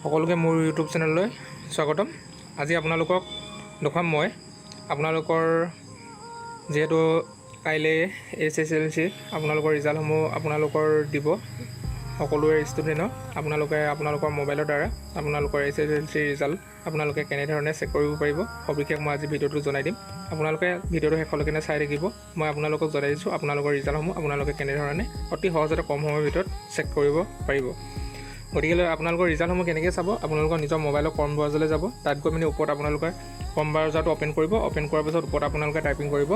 সকলোকে মোৰ ইউটিউব চেনেললৈ স্বাগতম। আজি আপোনালোকক দেখুৱাম মই আপোনালোকৰ যিহেতু কাইলৈ এইচএছএলচি আপোনালোকৰ ৰিজাল্টসমূহ আপোনালোকৰ দিব সকলোৰে ষ্টুডেণ্টক। আপোনালোকে আপোনালোকৰ মোবাইলৰ দ্বাৰা আপোনালোকৰ এইচএছএলচি ৰিজাল্ট আপোনালোকে কেনেধৰণে চেক কৰিব পাৰিব, সবিশেষ মই আজি ভিডিঅ'টো জনাই দিম। আপোনালোকে ভিডিঅ'টো শেষলৈকে চাই থাকিব। মই আপোনালোকক জনাই দিছোঁ আপোনালোকৰ ৰিজাল্টসমূহ আপোনালোকে কেনেধৰণে অতি সহজতে কম সময়ৰ ভিতৰত চেক কৰিব পাৰিব। গতিকে আপোনালোকৰ ৰিজাল্টসমূহ কেনেকৈ চাব? আপোনালোকৰ নিজৰ মোবাইলৰ ক্ৰম ব্ৰাউজাৰলৈ যাব। তাত গৈ পিনি ওপৰত আপোনালোকে ক্ৰম ব্ৰাউজাৰটো অ'পেন কৰিব। অ'পেন কৰাৰ পিছত ওপৰত আপোনালোকে টাইপিং কৰিব,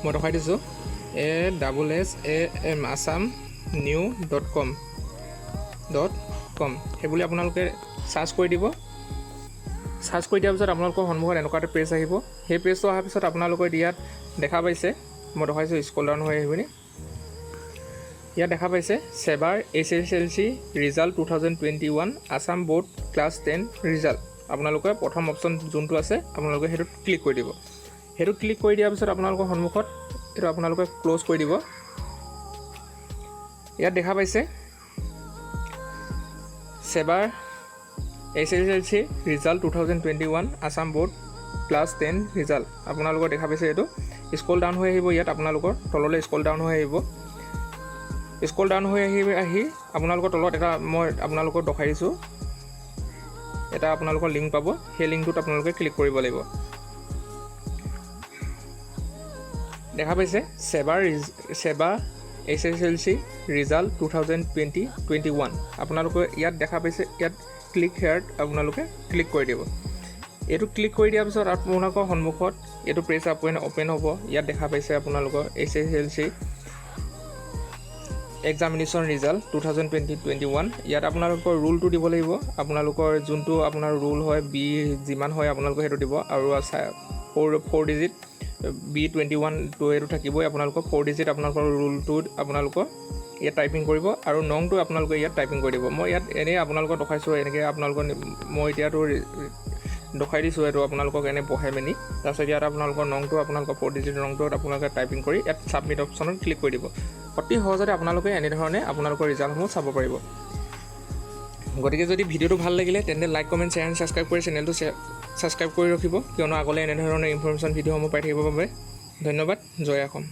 মই দেখুৱাই দিছোঁ, A double S A M Assam new dot com dot com, সেইবুলি আপোনালোকে চাৰ্চ কৰি দিব। চাৰ্চ কৰি দিয়াৰ পিছত আপোনালোকৰ সন্মুখত এনেকুৱা এটা পেজ আহিব। সেই পেজটো অহাৰ পিছত আপোনালোকৰ ইয়াত দেখা পাইছে, মই দেখুৱাইছোঁ, স্ক্ৰল ডাউন হৈ আহিব নি। ইয়াত দেখা পাইছে ছেবাৰ HSLC result 2021 Assam board class 10 result। আপোনালোকে প্ৰথম অপশ্যন যোনটো আছে, আপোনালোকে সেইটোত ক্লিক কৰি দিব। সেইটোত ক্লিক কৰি দিয়াৰ পিছত আপোনালোকৰ সন্মুখত এইটো আপোনালোকে ক্ল'জ কৰি দিব। ইয়াত দেখা পাইছে ছেবাৰ HSLC result 2021 Assam board class 10 result। আপোনালোকৰ দেখা পাইছে এইটো। স্ক্ৰল ডাউন হৈ আহিব। ইয়াত আপোনালোকৰ তললৈ স্ক্ৰল ডাউন হৈ আহিব। স্ক্ৰল ডাউন হৈ আহি আহি আপোনালোকৰ তলত এটা মই আপোনালোকক দেখাই দিছোঁ, এটা আপোনালোকৰ লিংক পাব। সেই লিংকটোত আপোনালোকে ক্লিক কৰিব লাগিব। দেখা পাইছে SEBA HSLC result 2020-21। আপোনালোকে ইয়াত দেখা পাইছে, ইয়াত ক্লিক হেয়াৰত আপোনালোকে ক্লিক কৰি দিব। এইটো ক্লিক কৰি দিয়াৰ পিছত আপোনালোকৰ সন্মুখত এইটো পেজ অ'পেন হ'ব। ইয়াত দেখা পাইছে আপোনালোকৰ HSLC examination result 2020-21। ইয়াত আপোনালোকৰ ৰোলটো দিব লাগিব। আপোনালোকৰ যোনটো আপোনাৰ ৰোল হয়, বি যিমান হয় আপোনালোকে সেইটো দিব আৰু four digit B 21টো এইটো থাকিবই। আপোনালোকৰ ফ'ৰ ডিজিট আপোনালোকৰ ৰোলটোত আপোনালোকৰ ইয়াত টাইপিং কৰিব আৰু নংটো আপোনালোকে ইয়াত টাইপিং কৰি দিব। মই ইয়াত এনেই আপোনালোকক দেখাইছোঁ এনেকৈ। আপোনালোকৰ মই এতিয়াতো দেখাই দিছোঁ এইটো আপোনালোকক এনেই বহাই মেলি। তাৰপিছত ইয়াত আপোনালোকৰ নংটো, আপোনালোকৰ ফ'ৰ ডিজিট নংটোত আপোনালোকে টাইপিং কৰি ইয়াত ছাবমিট অপশ্যনত ক্লিক কৰি দিব। অতি সহজতে আপোনালোকে এনেধৰণে আপোনালোকৰ ৰিজাল্টসমূহ চাব পাৰিব। গতিকে যদি ভিডিঅ'টো ভাল লাগিলে, তেন্তে like, comment, share and subscribe কৰি চেনেলটো ছাবস্ক্ৰাইব কৰি ৰাখিব, কিয়নো আগলৈ এনেধৰণৰ ইনফৰমেশ্যন ভিডিঅ'সমূহ পাই থাকিবৰ বাবে। ধন্যবাদ। জয় অসম।